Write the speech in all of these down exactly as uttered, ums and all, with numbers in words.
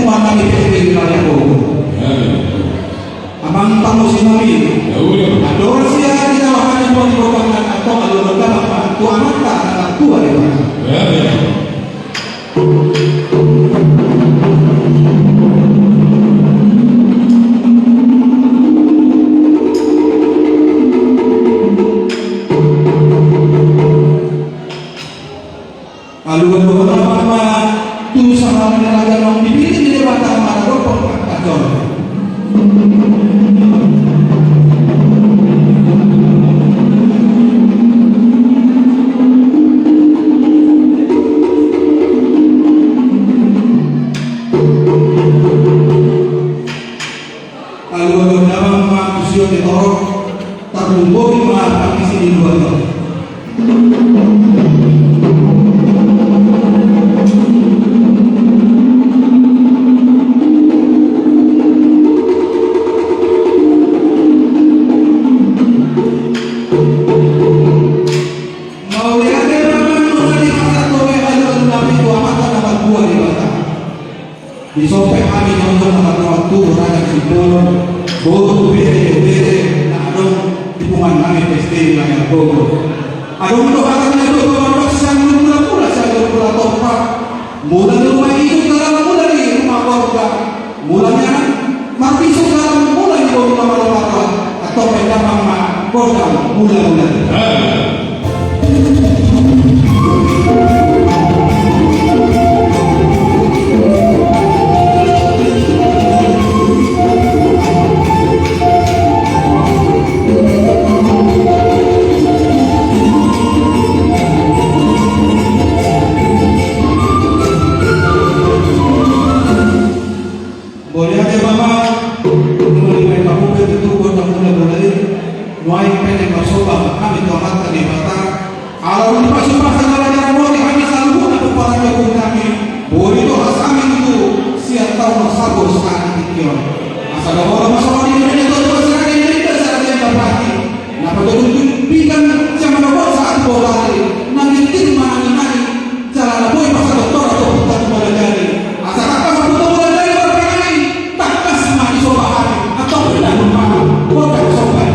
Tuhan nami P S B wilayah Bogor. Amang tamu sinami. Andorang sian di dalam hati Tuhan di Bogor, antong aluhon damang ma tu Amanta na martua Debata. Aluhon damang ma tu sahala ni raja naung dipilih ni Debata maradophon angka joro. Aluhon damang ma tu sio ni torop, tarlumobi ma pangisi ni dua torop. Mauliate ma, mauliate ma, mauliate ma, mauliate ma, mauliate ma. Di son pe hami nunga na marroha tu raja Simbolon, boru, bere, bere na adong di punguan nami P S B wilayah Bogor. Adong do hata na didok, mardok sian mula-mula, sian mula-mula tompa. Mula ni ruma ijuk dalam, mula ni ruma gorga, mula ni anak marbisuk dalam, mula ni boru na marroha. Antong baen damang ma gondang mula-mula. Mauliate ma, mauliate ma, mauliate ma, tutu gondang mula-mula i. Nuaeng pe naeng marsomba hami tu Amanta Debata. Ala dung dipasupasu jala diramoti hami saluhutna pomparan ni ompungnami, boi do hasami tutu sian taon na salpu sahat di tingki on. Asa dohonon ma songon i, di na tua-tua siraja, di na siraja, di na pati. Na patotung pinggan sian manogot sahat tu botari, na ginting manangi-nangi, jala na boi pasatortor tu ompunta tu Mula Jadi. Asa tangkas ompunta Mula Jadi marpangan i, tangkas ma disomba hami, antong pindahon ma gondang somba i.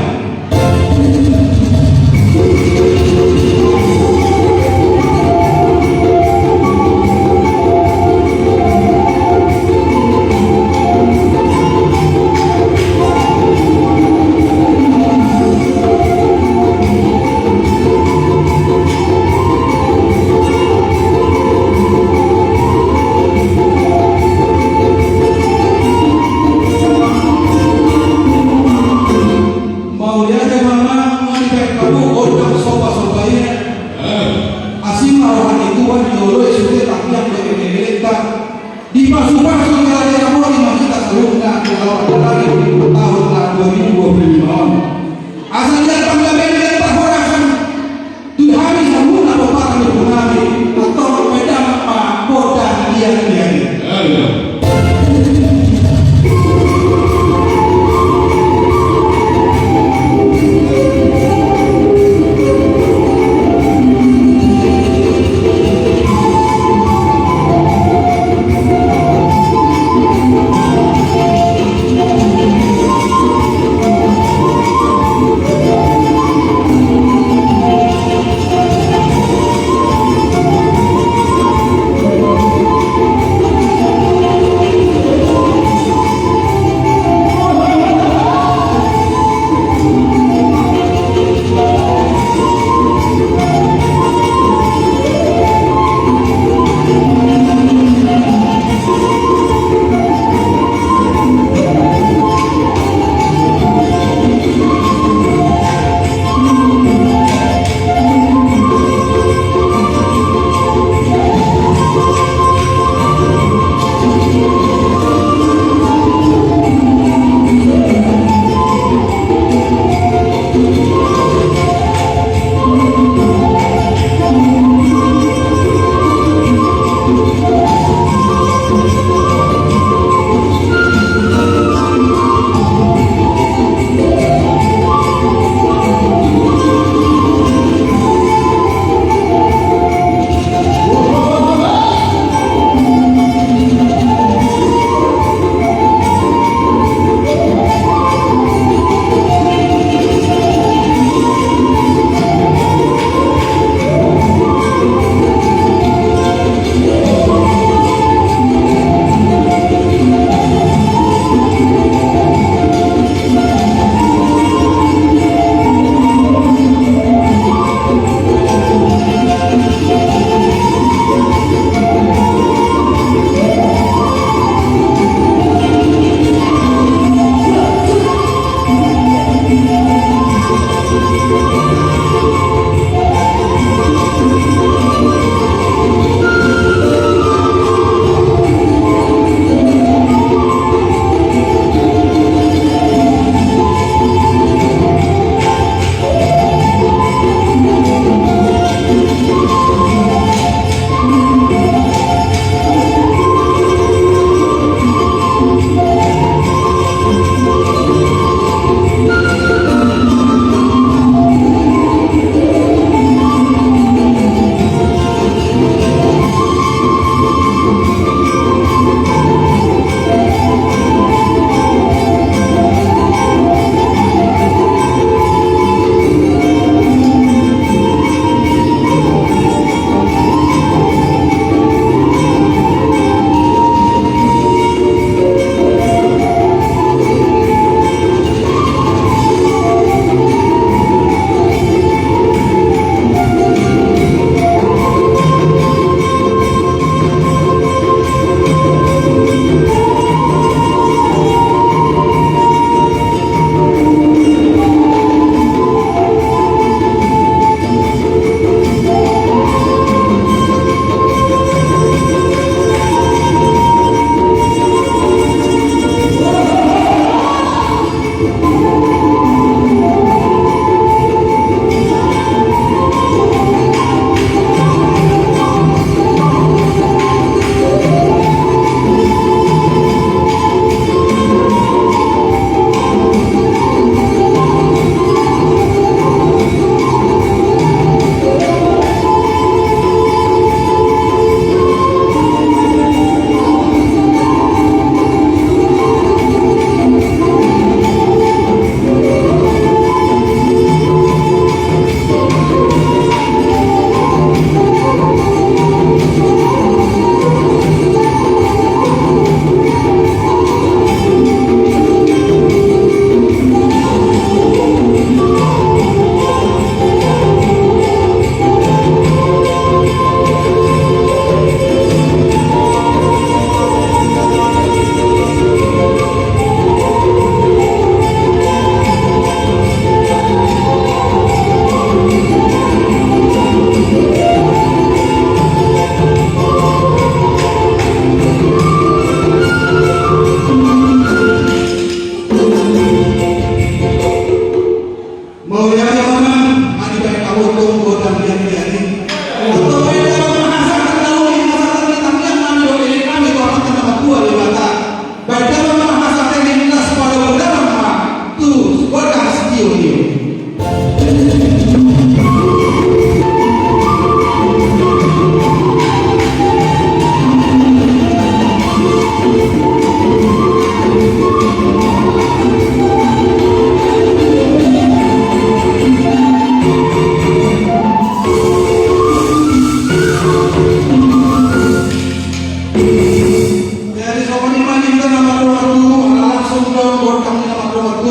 Mauliate ma, mauliate ma, gondang somba-somba i. Asi ma roha ni Tuhan, dioloi sude tangiang dohot elek-elekta. Dipasupasu jala diramoti ma hita saluhutna di halak Pardalanan taon na dua ribu dua puluh lima on. Asa dian panggabean, dian parhorasan tu hami saluhutna pomparan ni ompungnami, antong baen damang ma gondang liat-liat i.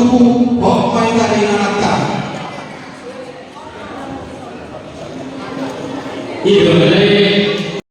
Hot ma hita di nanakta. Ido,